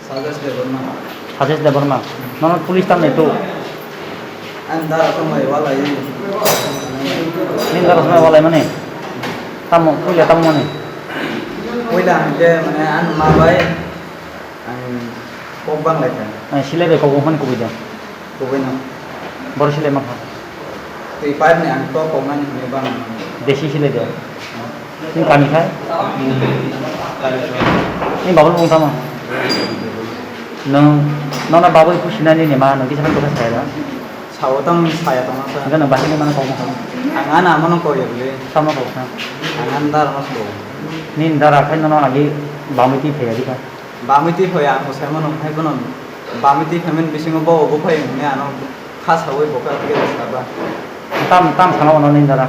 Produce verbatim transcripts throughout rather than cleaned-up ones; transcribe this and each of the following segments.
Sajesh Debbarma. Sajesh Debbarma. Nono police tam nai tu? Ang dara tongmani walai. Nini dara tongmani walai mani? Tamo, puila tamo mani? Puila hingke mane ang ma bai ang kok bang lai kha. Ang silai bai kok bang mani kubui da? Kubui no. Boro silai ma kha? Twi pipe ni ang to koknani hwnwi bang. Desi silai de. Nini kami khai? Nini babul bung tamo? Nung, nona babul pusinani ni ma, nung kisa bai kisa saya da? Sao tang saya tong sa. Enggak, nung bahini mana kau mau? Ang ana amano kau ya beli. Sama kau kan? Ang andar mas kau. Nini dara khai nona lagi bamiti phaya di kha? Bamiti phaya ang sai mano hai bono. Bamiti phaimani bisingo bo bo phai hwnwi ano kha saui bo kha khe saba. Tam, tam sana ono nini dara?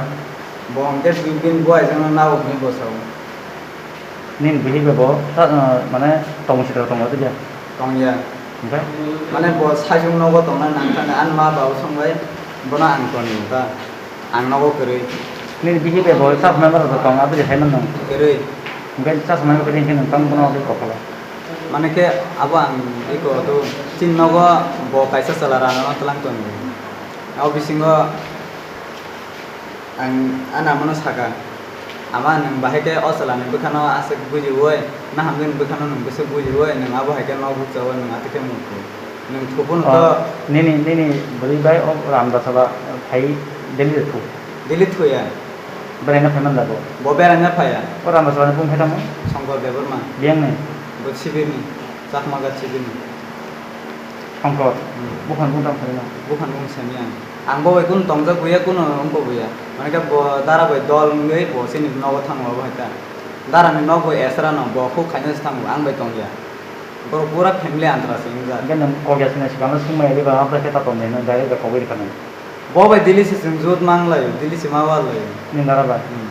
Bo hwnkhe bini buai jano nabok ni bo sao. Nini bihik bai bo ta, uh, mane tongmung sitra tongo tei dia? Tongya. Hwnkhe? Mane bo saichung nogo tongna nang thani ani ma ba usong bai bono ang toni ta. Ang nogo kwrwi. Nini bihik bai bo chasmai bai rok tong aboni hai mano. Kwrwi. Hwnkhe chasmai bai kwrwi hwnkhe nwng tamo bono abo kopholo. Mane khe abo ang iko to chini nogo bo kaisa chwla rana no twlang tongo. Abo bisingo ang ani amano saka, "Ama, nwng bahai khe o chwlani bwkhano aswk bujiui, nahamjani bwkhano nwng bwswk bujiui, nwng abo hai khe nok bukchaui nwng atwkhe muitu. Nwng thuphano to." Nini, nini bwrwi bai o Ramdasala phai Delhi de thu? Delhi thuya. Beraina phaimani da bo? Bo beraina phaiya. O Ramdasala ni bung khe tamo? Shankar Debbarma. Biyang ni? Bo Sibir ni, Chakma Ghat Sibir ni. Shankar? Hmm. Buphang bung tamo khaina? Buphang bung samiya. Ang bo bai kunu tongjak buya, kunu wngkok buya. Mane khe bo dara bai dol wngwi bo chini nogo thango abo hai ta. Dara ni nok bai esra no, bo khuk khaina se thango, ang bai tongya. Borok pura family andra se wngjak. Hwnkhe nwng kok ya sini swkang no swngmaya diba, abra khe ta tong de, nwng direct bai kogwi rwkha nang. Bo bai Delhi se chwng jut mang laio, Delhi se ma wal laio. Nini dara bai? Hmm.